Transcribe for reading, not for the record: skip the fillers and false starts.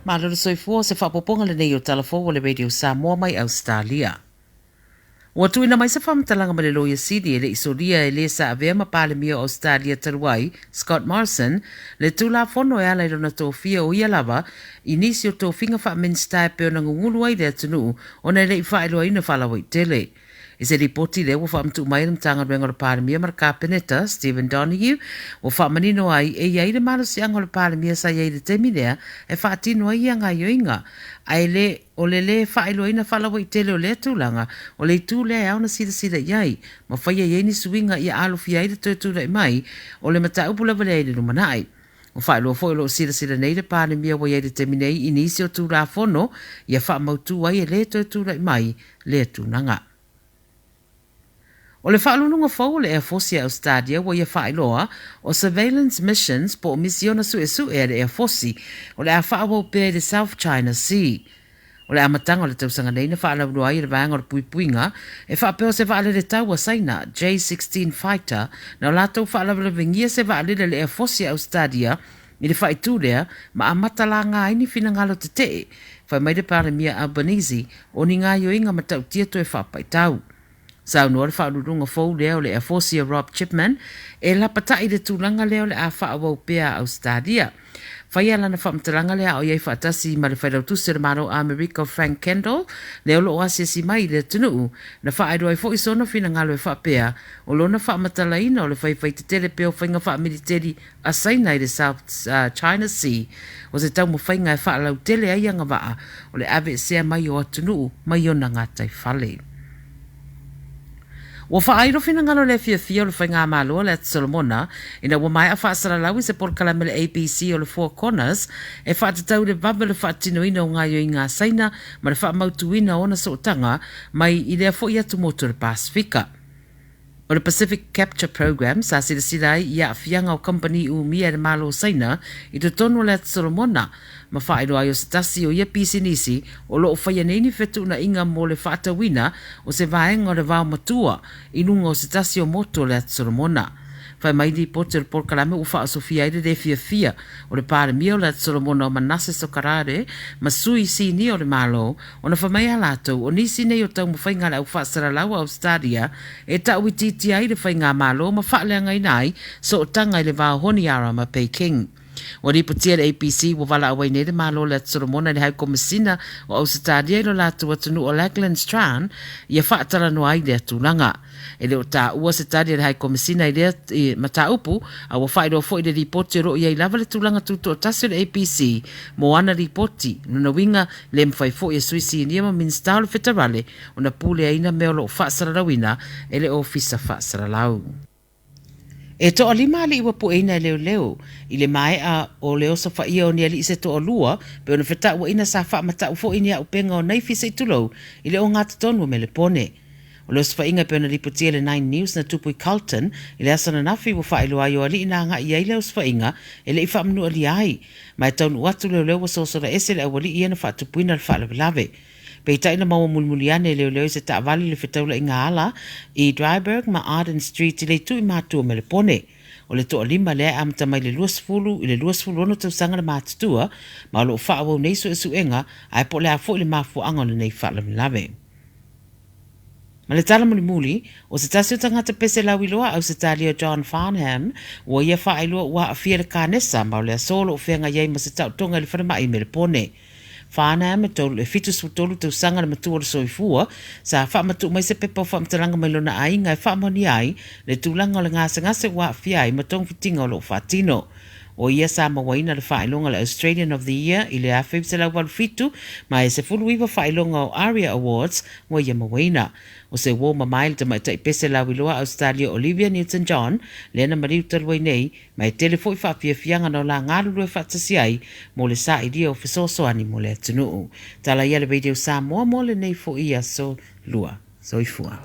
Malo le soifua, o se faaopoopoga lenei o Tala Fou a le Radio Samoa mai Ausetalia. Ua tuuina mai se faamatalaga mai le Loia Sili e le i solia e le sa avea ma Palemia o Ausetalia talu ai, Scott Morrison, le Tulafono e ala i lona tofia o ia lava i nisi o tofiga faa-Minisita e pei ona gugulu ai le atunuu ona e le i faailoaina faalauaitele. I se lipoti lea ua faamatuu mai e le Matagaluega o le Palemia ma le Kapeneta, Stephen Donoghue, ua faamanino ai e i ai le malosiaga o le Palemia sa i ai i le taimi lea e faatino ai ia gaoioiga, ae le o le lē faailoaina faalauaitele o lea tulaga, o le itu lea e ao ona silasila i ai, ma faia i ai ni suiga ia alofia ai le toe tulai mai o le mataupu lava lea i le lumanai. Ua faailoa foi o lo o silasila nei le Palemia ua i ai i le taimi nei i nisi o Tulafono ia faamautu ai e lē toe tulai mai lea tulaga. O le faauluuluga fou o le Eafosi a Ausetalia ua ia faailoa, o surveillance missions po o misiona suesue a le Eafosi o le a faaauau pea i le South China Sea. O le amataga o le tausaga nei na faalauiloa ai e le Vaega o le Puipuiga e faapea o se vaalele tau a Saina, J-16 Fighter, na o latou faalavelavegia se vaalele a le Eafosi a Ausetalia i le faaitu lea ma amata laga ai ni finagalo tetee, fai mai le Palemia Albanese, o ni gaoioiga matautia toe faapaitau. Saunoa le faauluuluga fou lea o le Eafosi a Rob Chipman e lapatai i le tulaga lea o le a faaauau pea a Ausetalia. Faia lana faamatalaga lea a o i ai faatasi ma le Failautusi o le Malo Amerika o Frank Kendall, lea o lo o asiasi mai i le atunuu, na faailoa ai foi sona finagalo e faapea, o lona faamatalaina o le faifai tetele pea o faiga faamiliteli a Saina i le South China Sea, o se taumafaiga e faalautele ai agavaa o le aveesea mai o atunuu mai ona gataifale. Ua faailo finagalo le fiafia o le Faigamalo a le Atu Solomona ina ua maea faasalalau i se polokalame a le ABC o le Four Corners e faatatau i le vave o le faatinoina o gaoioiga a Saina ma le faamautuina o ona sootaga mai i lea foi atumotu o le Pasefika. O le Pacific Capture Programme sa silasila ai i aafiaga o kamupani umia e le Malo o Saina i totonu o le Atu Solomona ma faailoa ai o se tasi o ia pisinisi o lo o faia nei ni fetuunaiga mo le faatauina o se vaega o le vao matua i luga o se tasi o motu o le Atu Solomona. Fai mai lipoti o le polokalame ua faaosofia ai le lē fiafia o le Palemia o le Atu Solomona o Manase Sokarare ma sui sinia o le Malo ona fai mai a latou o nisi nei o taumafaiga a le au faasalalau a Ausetalia e ta'uitiitia ai le faigamalo ma faaleagaina ai sootaga i le va o Honiara ma Peking. Ua lipotia e le ABC ua valaau ai nei le Malo o le Atu Solomona i le Hai Komesina o Ausetalia i lo latou atunuu o Lachlan Strand ia faatalanoa ai lea tulaga. E le o taua se tali a le Hai Komesina i lea mataupu, a ua faailoa foi i le lipoti o lo o i ai lava le tulaga tutoatasi o le ABC mo ana lipoti. Lona uiga, le mafai foi e Sui Sinia ma Minisita o le Feterale ona puleaina mea o lo o faasalalauina e le Ofisa Faasalalau. E toalima alii ua pueina e leoleo i le maea o le osofaia o ni alii se toalua pei ona fetauaina sa faamatau foi ni auupega o naifi se i tulou i le ogatotonu o Melepone. O le osofaiga e pei ona lipotia e le Nine News na tupu i Carlton i le aso ananafi ua faailoa ai o alii na agai i ai le osofaiga e le i faamanualia ai ma e taunuu atu leoleo ua sosola ese le aualii ia na faatupuina le faalavelave. Peitai na maua mulimuli ane e leoleo i se taavale i le fetaulaiga ala i Dryburgh ma Arden Street i le itu i matua o Melepone. O le toalima lea e amata mai le 20 i le 26 tausaga le matutua ma o lo o faaauau nei suesuega ae po o le a foi le mafuaaga o lenei faalavelave. Ma le tala mulimuli, o se tasi o tagata pese lauiloa a Ausetalia o John Farnham, ua ia faailoa ua aafia le kanesa ma o le aso o lo o feagai ai ma se taotoga i le falemai i Melepone. Farnham, e 73 tausaga le matua o le soifua, sa faamatuu mai se pepa o faamatalaga mai lona aiga e faamaonia ai le tulaga o le gasegase ua aafia ai ma togafitiga o lo o faatino. O ia sa mauaina le faailoga o le Australian of the Year i le 1987 ma e 19 faailoga o ARIA Awards ua ia mauaina. O se uo mamae le tamaitai pese lauiloa Ausetalia Olivia Newton-John lea na maliu talu ai nei ma e tele foi faafiafiaga na o la galulue faatasi ai mo le sailia o fesoasoani mo le atunuu. Tala ia le Radio Samoa mo lenei foi aso lua. Soifua.